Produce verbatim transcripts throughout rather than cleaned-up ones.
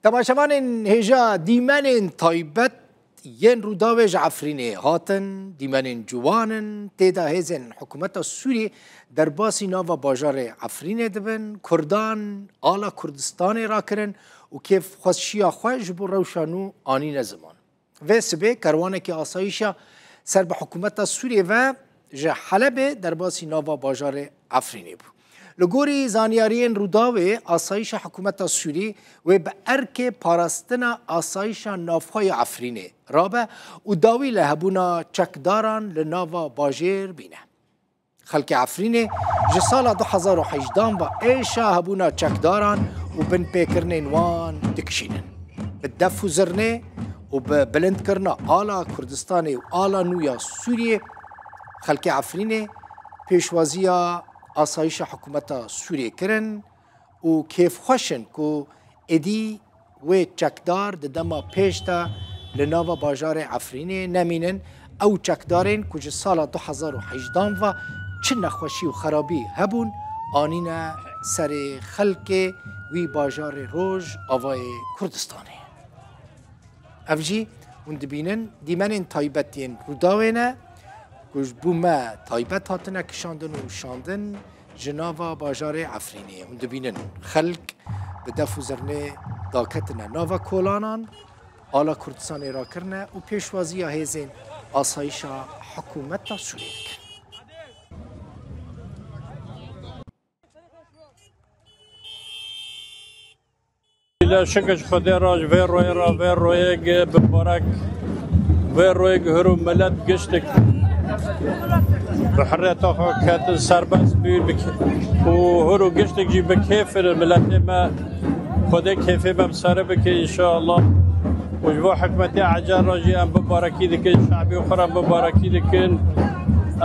Temaşevanên hêja, dîmenên taybet yên Rûdawê ji Efrînê hatin, dîmenên ciwan in, tê de hêzên hikûmeta Sûriyê derbasî nava bajarê Efrînê dibin, Kurdan ala Kurdistanê rakirin û kêfxweşiya xwe ji bo rewşa nû anîne ziman. Vê sibê kerwanekî asayîşa ser bi hikûmeta Sûriyê ve ji Helebê derbasî nava bajarê Efrînê bû. Li gorî zanyariyên Rûdawê, asayîşa hikûmeta Sûrî wê bi erkê parastina asayîşa navxwe ya Efrînê rabe û dawî li hebûna çekdaran li nava bajêr bîne. Xelkê Efrînê ji sala du hezar û hejdan ve êşa hebûna çekdaran û binpêkirinên wan dikişînin. Bi def û zirnê û bi bilindkirina ala Kurdistanê û ala nû ya Sûriyê, xelkê Efrînê pêşwaziya asayîşa hikûmeta Sûriyê kirin û kêfxweş in ku êdî wê çekdar di dema pêş de li nava bajarê Efrînê nemînin. Ew çekdarên ku ji sala du hezar û hejdan ve çi nexweşî û xerabî hebûn, anîne serê xelkê wî bajarê Rojavayê Kurdistanê. Ev jî hûn dibînin dîmenên taybet yên Rûdawê ne ku ji bo me taybet hatine kişandin û şandin ji nava bajarê Efrînê. Hûn dibînin xelk bi def û zirnê daketine nava kolanan, ala Kurdistanê rakirine û pêşwaziya hêzên asayîşa hikûmeta Sûriyê dikin. Lê şikir ji Xwedê re, ji vê royê re, vê royek bibarek, vê royek hir û milet giştik bi hireta xwe ketin serbest bûn, bi kê-, û hir û giştik jî bi kêf in miletê me. Xwedê kêfê me bi sare bike înşallah. Û ji bo hikûmetê Ecer re jî em bibarekî dikin, şabî xwe re bibarekî dikin.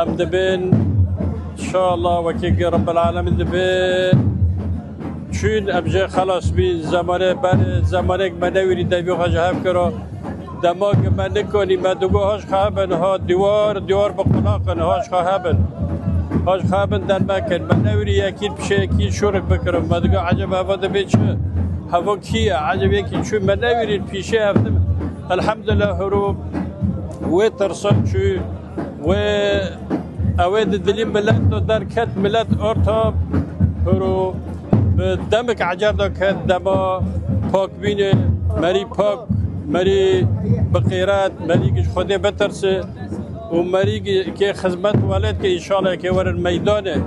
Em dibên înşallah wekî Rebbil Alemîn dibên. Çûn em jê xelas bîn, zemanê berê, zemanek me newîrî devî xwe ji hev kiro. Dema ku me nikonî, me digo, "Hoj xwe hebin, ha dîwar, dîwar bi qulaq in, hoj xwe hebin. Hoj xwe hebin, dermekin." Me newîrî yekî pişê yekî şûrik bikirin. Me digo, "Eceb heva dibê çi? Heva kî ye? Eceb yekî çû?" Me newîrî pişê hevdim. Elhamdulillah, hiro wê tirsa çû. Wê ew ê di dilî milet de derket, milet orta hiro bi demik Ecer de ket, dema pakbînê, merî pak, merî bi qîret, merî ji Xwedê bitirse û merî kê xizmet welêt ke înşallah kê werin meydanê.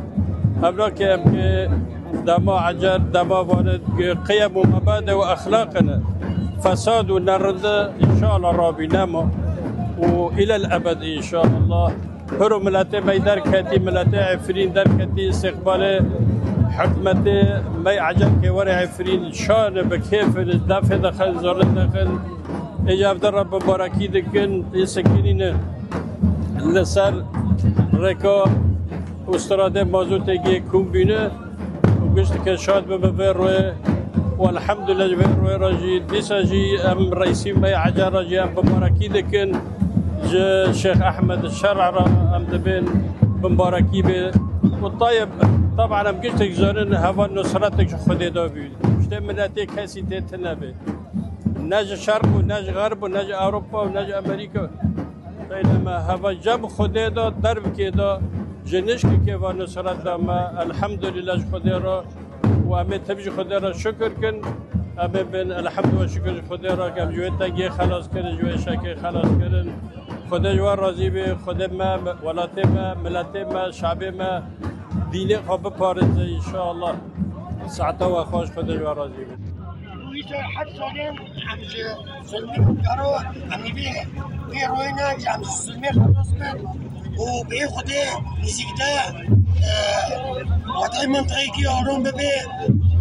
Evra ke em kê Dema Ecer, dema Vanê qiyem û mebade û exlaq in. Fesad û nerinde înşallah rabî nema. Û îlel ebed înşallah. Piro miletê me derketî, miletê Efrîn derketî, îstîqbalê hikûmetê me Ecer kê were Efrîn şan bi kêf in, defê dixin, zurlê dixin. Êca ev de re bibarekî dikin, ê sekinîne li ser rêka û stradê mazotê gê kom bîne. Û giştike şad bibe vê royê. Û elhamdulillah ji vê royê re jî, dîsa jî em reîsî me yê Ecer re jî em bibarekî dikin. Ji Şêx Ehmed Şer'a re em dibên bibarekî bê. Û tayeb, taban em giştek zanin heva nusretek ji Xwedê de bî. Ji tê miletê kesî tê tine bê. Ne ji şerq û ne ji xerb û ne ji Ewropa û ne ji Amerîka. Beynema heva cem Xwedê de, derbikê de, ji nişkekê ve nusret da me, elhamdulillah ji Xwedê re. Û em ê tim ji Xwedê re şukir kin. Em ê bin, elhamdulillah şukir ji Xwedê re, ke em ji wê tengê xelas kirin, ji wê şekê xelas kirin. Xwedê ji we razî be, Xwedê me, welatê me, miletê me, şabê me, dînê xwe biparêze înşallah. Saeta we xweş, Xwedê ji we razî be. Îcar her salên em ji zulmê garo em ê vê, vê royê ne, em ji zulmê xelas bin û bê Xwedê nêzîkde, e, watayê mintixekî arom bibe,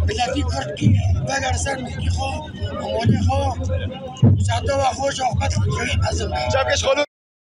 miletî Kurdkî veger ser milkî xwe û malê xwe. Saeta we xweş, axbet xwî mezin be.